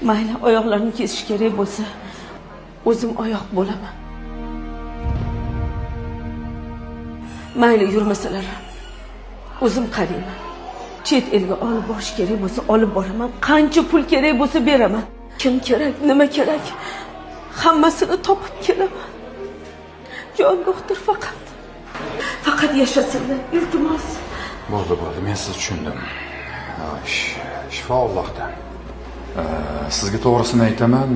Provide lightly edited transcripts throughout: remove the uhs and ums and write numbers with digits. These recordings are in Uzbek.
Mayli, oyoqlarini kesish kerak bo'lsa, o'zim oyoq bo'laman. Mayli, yurmasalar ham o'zim qarayman. Chet elga olib borish kerak bo'lsa, olib boraman. Qancha pul kerak bo'lsa beraman. Kim kerak, nima kerak, hammasini topib kelaman. Jon doktor, faqat yashasinlar, iltimos. Bo'ldi, bo'ldi, men sizni tushundim. Shifo Allohdan. Sizga to'g'risini aytaman,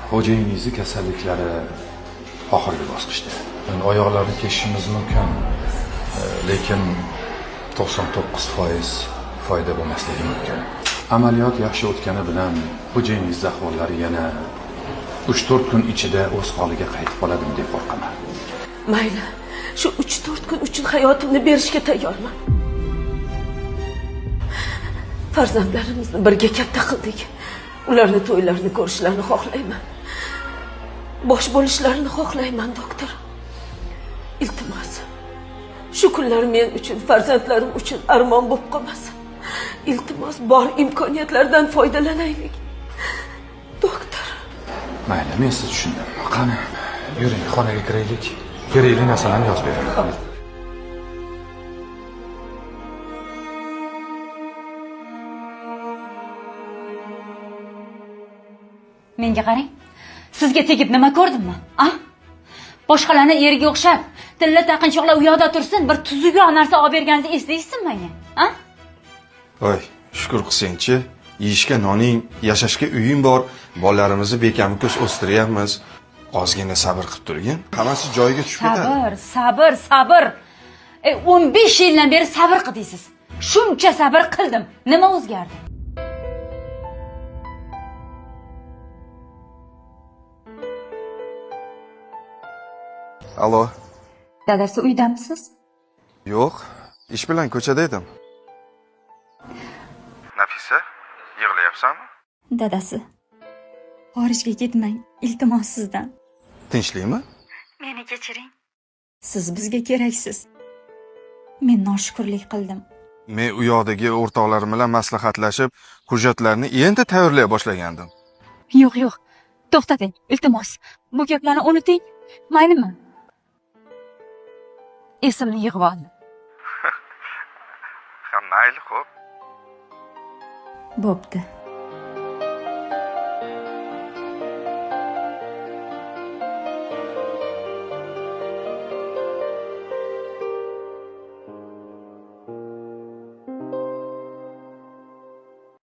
xo'jayiningizni kasalliklari oxirgi bosqichda. Oyoqlarini kesishimiz mumkin, lekin 99% foyda bo'lmasligi mumkin. Amaliyot yaxshi o'tgani bilan xo'jayiningiz ahvollari yana 3-4 kun ichida o'z holiga qaytib qoladimi deb qo'rqaman. Mayli, shu 3-4 kun uchun hayotimni berishga tayyorman. Farzandlarimizni birga katta qildik. Ularni to'ylarini ko'rishlarini xohlayman. Bosh bo'lishlarini xohlayman, doktor. Iltimos. Shu kunlar men uchun, farzandlarim uchun armon bo'lib qolmasin. Iltimos, bor imkoniyatlardan foydalanaylik. Doktor. Mayli, men sizni tushundim. Qani, yuring, xonaga kiraylik. Kerakli narsalarni yozib beraman. Menga qarang. Sizga tegib nima ko'rdimmi? A? Boshqalarni eriga o'xshab, tilla taqinchoqlar u yoqda tursin, bir tuzukroq narsa olib berganingizni eslaysizmi menga? A? Voy, shukr qilsangchi, yeyishga noning, yashashga uying bor, bolalarimizni bekami-ko'z o'stiryapmiz. Ozgina sabr qilib turgin, hammasi joyiga tushib ketadi. Sabr, sabr, sabr. 15 yildan beri sabr qildingiz. Shuncha sabr qildim. Nima o'zgardi? Alo. Dadasi uydamisiz? Yo'q, ish bilan ko'chada edim. Nafisa, yig'layapsanmi? Dadasi, xorijga ketmang, iltimos sizdan. Tinchlikmi? Meni kechiring. Siz bizga keraksiz. Men noshukrlik qildim. Men u yoqdagi o'rtoqlarim bilan maslahatlashib, hujjatlarni endi tayyorlay boshlagandim. Yo'q, yo'q. To'xtating, iltimos. Bu gaplarni unuting. Maylimi? Esimni yig'ib oldim. Ha, mayli, xo'p. Bo'pti.